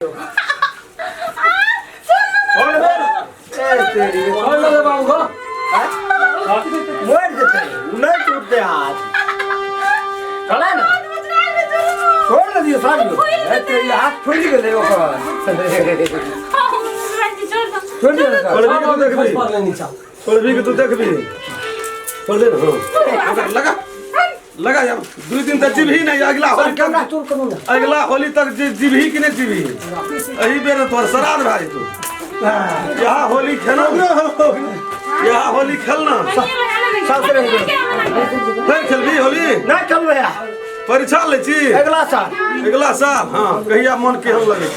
छोड़ दे बाबू को मोड़ देते नहीं टूटते हाथ चला ना छोड़ दे दियो सारी ए तेरी हाथ फूल गेलै ओकर छोड़ दे छोड़ दे तू देखबी पड़ले नीचा छोड़बी कि तू देखबी छोड़ दे ना ओकर लगा लगा यार 2 दिन तक जीभी नहीं अगला होली कैमरा तक तोड़ करू ना अगला होली तक जीभी कि नहीं जीभी एही बेर तोर श्राद्ध भए जेतौ। यहाँ होली खेलना, यहाँ होली खेलना। साथ रह गए। फिर खेलबी होली? नहीं खेलबै यार। परीक्षा लै छी। अगला साल। अगला साल हाँ कहिया मन केहन लगे।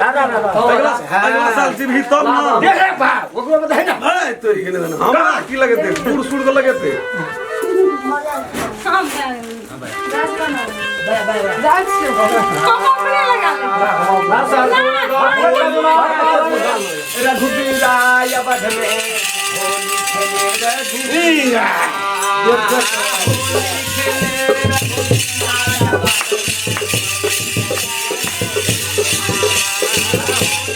ना ना ना अगला अगला साल जीभी तब ना। देख रे बाप ओकरो बताइ ना। ए तोरी के नहीं हमरा की लगेते बूढ़ सूढ़ के लगेते। रघुबीरा अवध में होली खेले रघुबीरा होली खेले रघुबीरा अवध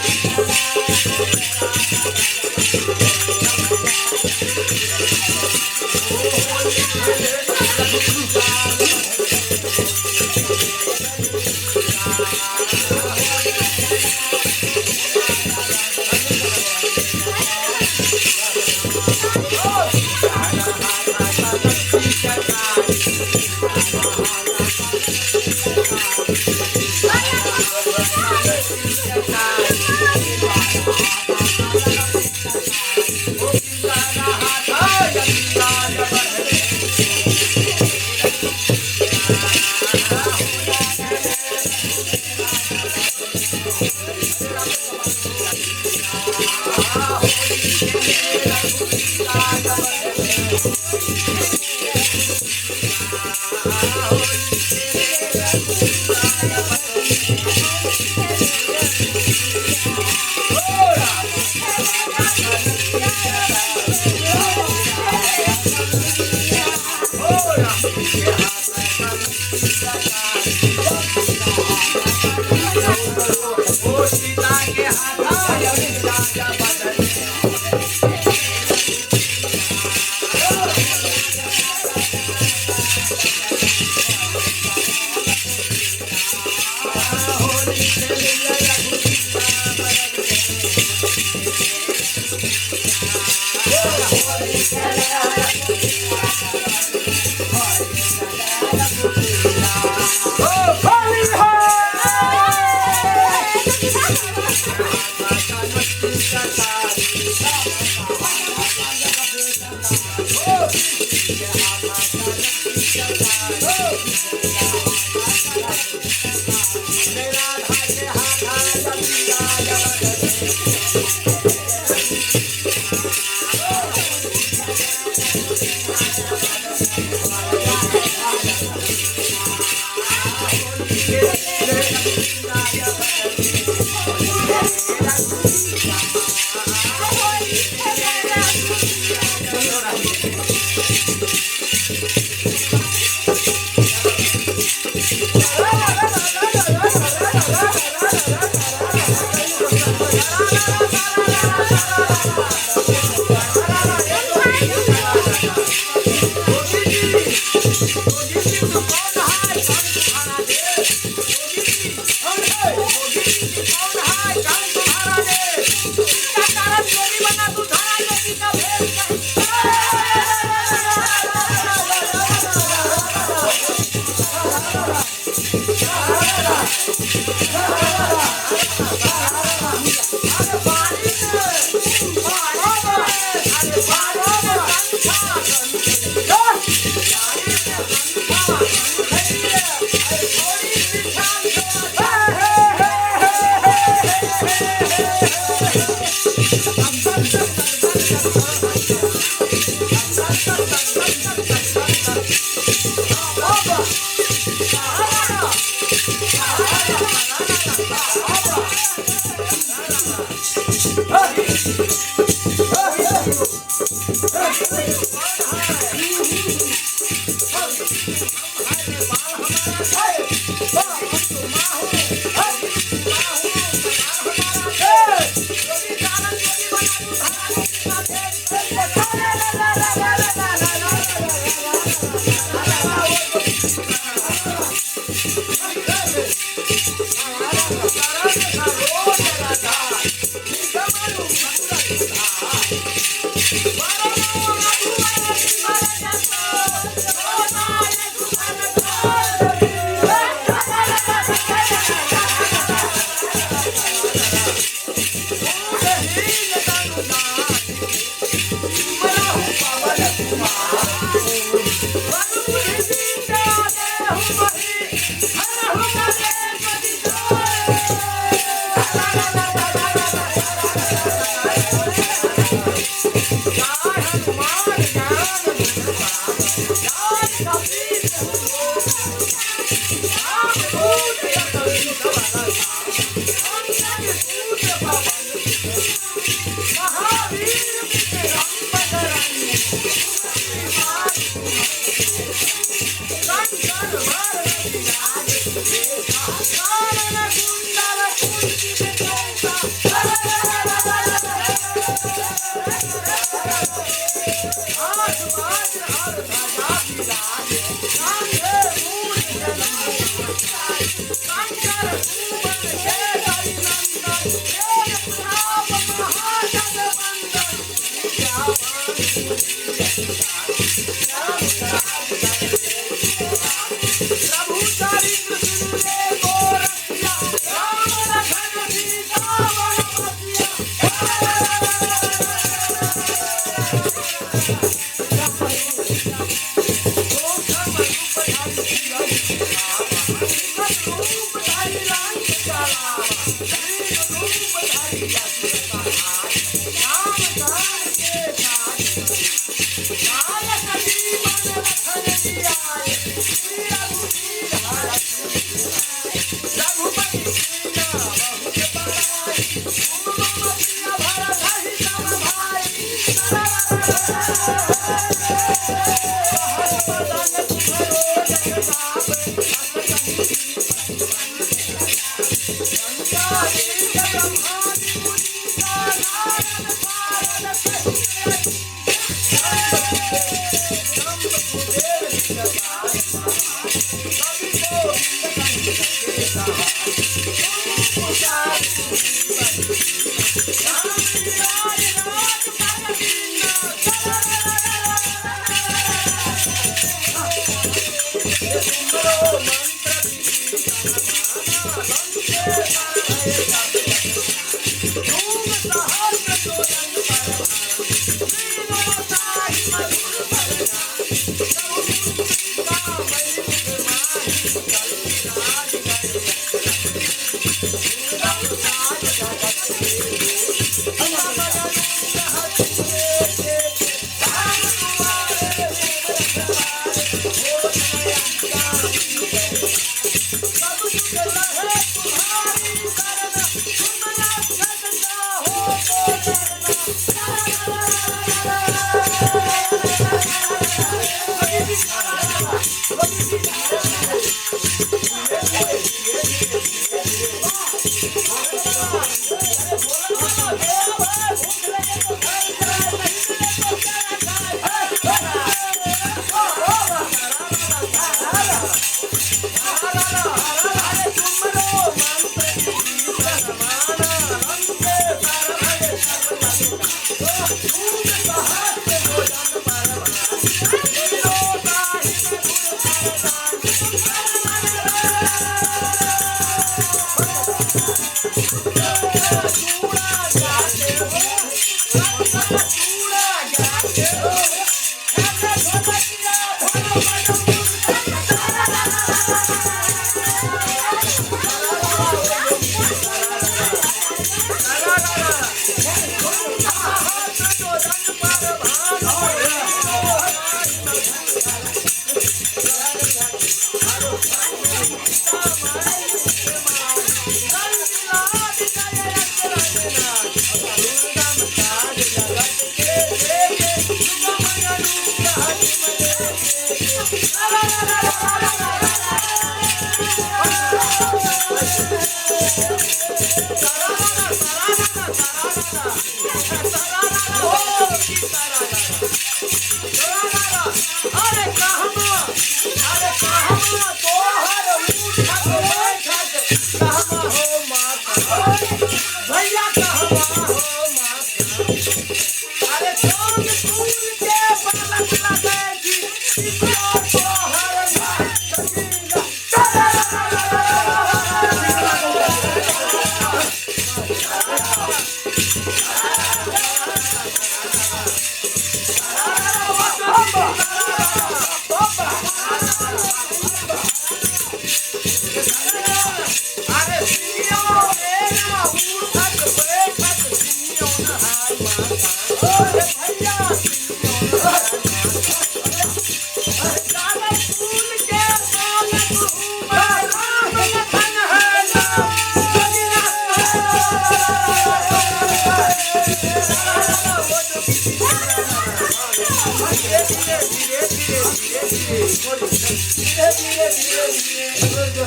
अरे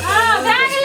हाँ, भए गेलै।